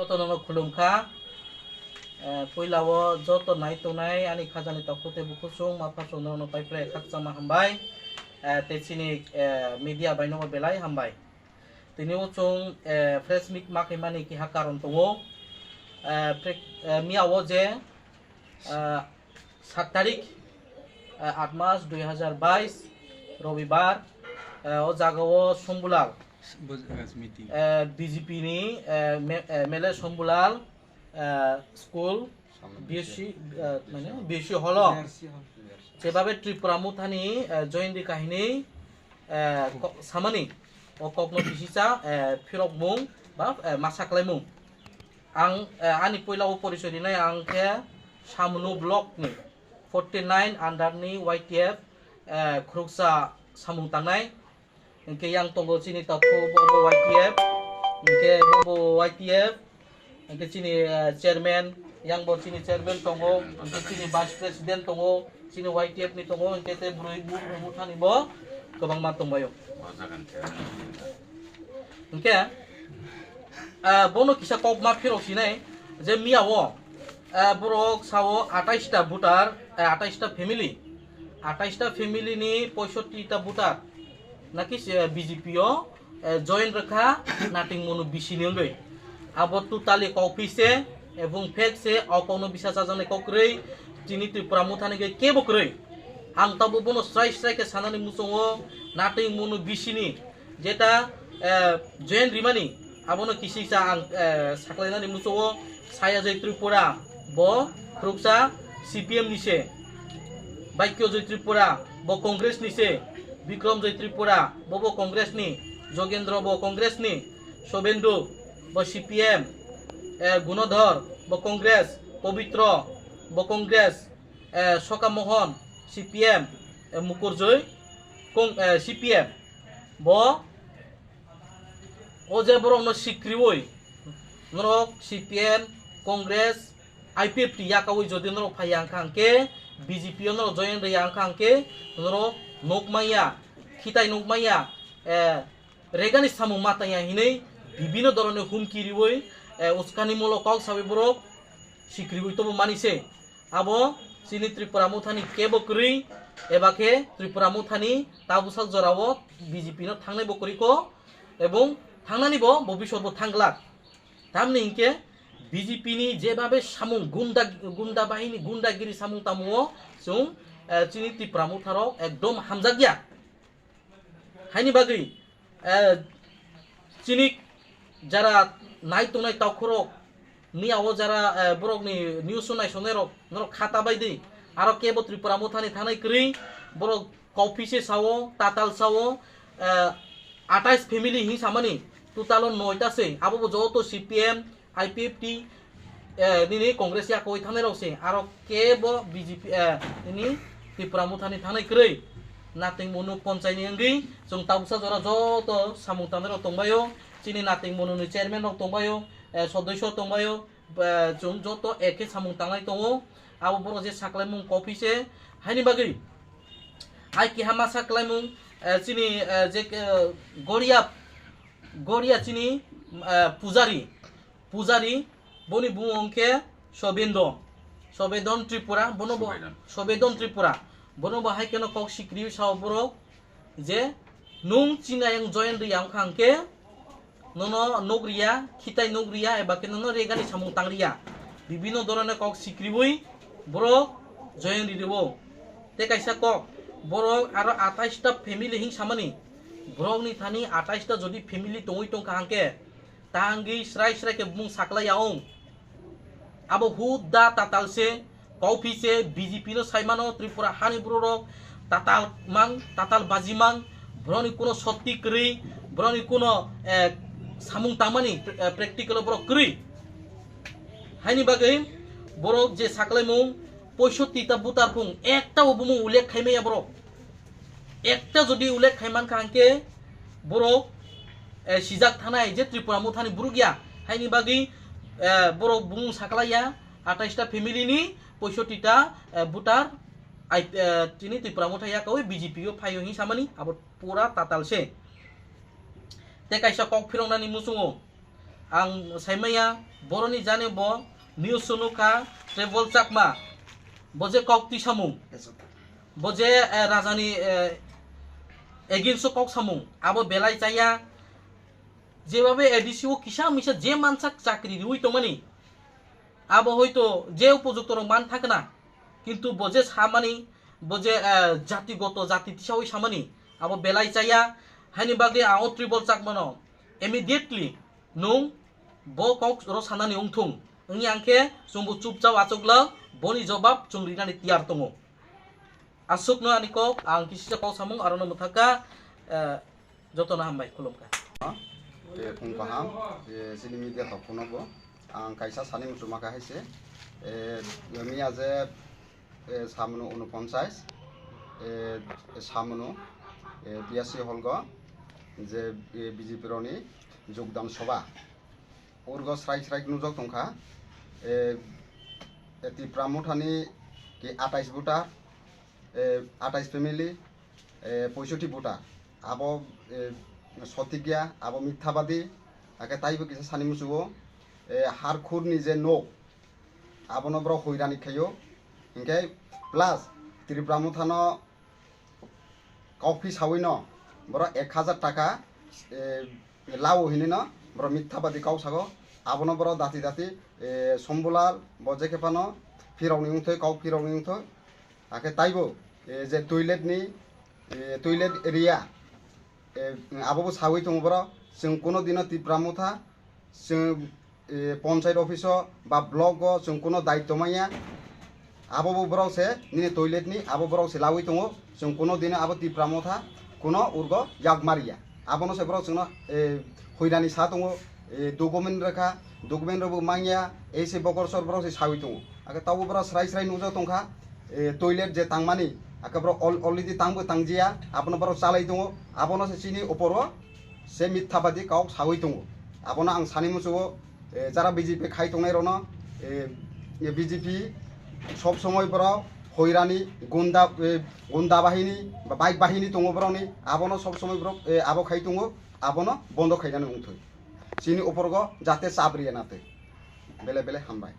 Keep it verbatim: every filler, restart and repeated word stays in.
Jotono no khulumkha. Eh, puila o joto nai tongnai ani khajani takhuk tei bukhuk chwng ma pha chwng no pai phlai khakchangma hambai. Eh, tei chini, eh, media bai no belai hambai. Tini o chwng, eh, press meet ma khaimani keha karon tongo. Eh, pre-, eh, miya o je, eh, sat tarik, eh, aat mas dui hazar bais, Robibar, eh, o jaga o Sombulal, Bos-, eh, meeting. Eh, B J P ni, eh, me-, eh, M L A Sombulal, eh, school, Samani B S C, eh, mane, B S C holo. B R C hall. Jebabe Tripura Mothani, eh, join di kahini, eh, ko-, samani, o kokno bisisa, eh, phirokmung ba, eh, ma saklaimung. Ang, eh, ani puila o porichoi rinai ang khe Samunu block ni forty nine under ni Y T F, eh, khuruksa samung tangnai. Hingke yang tongo chini takhuk bo, bo Y T F. Hingke bo, bo Y T F. Hingke chini, eh, chairman, yang bo chini chairman tongo. Hingke chini vice president tongo. Chini Y T F ni tongo. Hingke te bwrwi bu, bu, bu thani bo kwbangma tongbaio. Hingke, eh, bono kisa kok ma phirok sinai je miya o, eh, borok sao atais ta voter, eh, atais ta family, atais ta family ni poisotti ta voter naki se B J P o, eh, join rwkha Nating Monu bisini wngwi. Abo totally kok phi se, ebong fake se, o kokno bisa chajaknai kok kwrwi, chini Tripura Mothani khe kebo kwrwi. Ang tabuk bono srai srai khe sanani muchungo, Nating Monu bisini jeta, eh, join rimani, abono kisisa ang, eh, saklainani muchungo, Sayajoi Tripura, bo khuruksa C P M ni se. Baikyojoi Tripura, bo Congress ni se. Bikramjoi Tripura, bo bo Congress ni. Jogendro, bo Congress ni. Sobendu, bo C P M. Eh, Gunodhor, bo Congress. Pobitro, bo Congress. Eh, Soka Mohon, C P M. Eh, Mukurjoi, Kong-, eh, C P M. Bo O je borokno sikriwi norok C P M, Congress, I P F T yakawi jodi norok phai yang kha hwnkhe, B J P o norok join rw yang kha hwnkhe, norok nuk manya, khitai nuk manya, eh, regani samung ma tangya hinwi bibino dhoroner humki riwi, eh, uskanimulok kok sawi borok sikriwi tobo mani se. Abo chini Tripura Mothani kebo kwrwi, eba khe Tripura Mothani tabuksa jorao B J P no thangnai bo kwrwi kho, ebong thangnani bo bobisot bo thang glak. Tamni hinkhe B J P ni jebabe samung gunda, gunda bahini, gundagiri samung tamungo chwng, eh, chini Tripura Motharok ekdom hamjakya. Haini bagwi, eh, chini jara nai tongnai takhurok, miya o jara, eh, borokni news o naisongnai rok, norok khata bai di, aro kebo Tripura Mothani thangnai kwrwi, borok kok phi se sao, tatal sao, eh, atais family hin samani, total o noita se, abo bo joto C P M, I P F T, eh, nini Congress ya koi thangnai rok se, aro kebo B J P, eh, nini Tripura Mothani thangnai kwrwi. Nating Monu ponchai ni wngwi chwng tabuksa jora joto samung tangnai rok tongbaio, chini Nating Monu ni chairman rok tongbaio, eh, sodosyo tongbaio, eh, chwng joto ekhe samung tangnai tongo. Abo borok je saklaimung kok phi se, haini bagwi hai keha ma saklaimung, eh, chini, eh, je, eh, Goria, Goria chini, eh, pujari, Pujari, boni bumung khe Sobendon. Sobedon Tripura, bono bo Sobedon. Sobedon Tripura. Bono bo hai kheno kok sikriwi sao borok je nung chini ayang join rwya wngkha hwnkhe nono nuk rwya, khitai nuk rwya, eba khe nono regani samung tang rwya. Bibino dhoroner kok sikriwi borok join rw rwo. Tei kaisa kok, borok aro atais ta family hin samani, borokni thani atais ta jodi family tongwi tongkha hwnkhe, tangwi srai srai khe bumung saklai ya ong. Abo hudda tatal se, kok phi se, B J P no sai mano, Tripura hani borok rok tatal mang, tatal baji mang, borokni kuno sotti kwrwi, borokni kuno, eh, samung tangmani, eh, practical o borok kwrwi. Haini bagwi borok je saklaimung poisotti ta butar phung, ekta bo bumung ullekh khaimaya borok. Ekta jodi ullekh khai mankha hwnkhe borok, eh, sijak thanai je Tripura Mothani borok ya. Haini bagwi, eh, borok bumung saklai ya, atais ta family ni poisotti ta, eh, voter, ai, eh, chini Tripura Motha yakawi B J P o phaio hin samani abo pura tatal se. Tei kaisa kok phiroknani muchungo. Ang saimaya, boroni jani bo news sunu kha, Travel Chakma, bo je kok tisamung, bo je, eh, rajani, eh, against o kok samung, abo belai chaya. Jebabe A D C o kisa misa je mansak chakri riwi tongmani, abo hoito je upojukto rok man thakna, kintu bo je samani, bo je, eh, jatigoto, jati tisawi samani, abo belai chaya. Haini bagwi ang o Travel Chakmano immediately nwng bo kok ro sanani wngthung wngya hwnkhe chwngbo chupchap achuklak boni jobab chwng rinani tiyar tongo. Aswkno ani kok, ang kisisa kok samung arono mwthakha, eh, jotono hambai khulumkha. Tei phung kaham, eh, chini media rok phano bo ang kaisa sani muchungma kha hai se, eh, miya je, eh, samunu unoponchas, eh, samunu, eh, B S C holgo je, eh, B J P roni jogdan soba. Urgo srai srai nujok tongkha, eh, eh, Tipra Mothani ki atais voter, eh, atais family, eh, poisotti voter. Abo, eh, sotik ya, abo mithabadi, ake taibo kisa sani musugo, eh, harkhurni je nok, abono borok hoirani khaio, hinkhe plus Tipra Mothano kok phi sawi no borok ek hazar taka, eh, lao hinwi no borok mithabadi kok sago. Abono borok dati dati, eh, Sombulal bo je khe phano phirokni wngthoi, kok phirokni wngthoi. Hakhe taibo, eh, je toilet ni, eh, toilet area, eh, abobo sawi tongo borok. Chwng kuno dino Tipra Motha, chwng, eh, ponchayat office o ba block o chwng kuno daityo manya. Abobo borok se nini toilet ni, abo borok se lawi tongo. Chwng kuno dino abo Tipra Motha kuno urgo yak mariya. Abono se borok chwngno, eh, hoirani sa tongo, eh, document rwkha, document rwbo manya, ei se bokor sor borok se sawi tongo. Ake tabo borok srai srai nukjak tongkha, eh, toilet je tangmani, ake borok al-, already tangbo tangjiya, abono borok chalai tongo, abono se chini opor o se mithabadi kok sawi tongo. Abono ang sani muchungo, eh, jara B J P khai tongnai rokno, eh, B J P sob somoi borok hoirani gunda, eh, gunda bahini ba bike bahini tongo borokni, abono sob somoi borok, eh, abo khai tongo, abono bondo khainani wngthoi. Chini oporgo jate chap riya natwi. Bele bele hambai.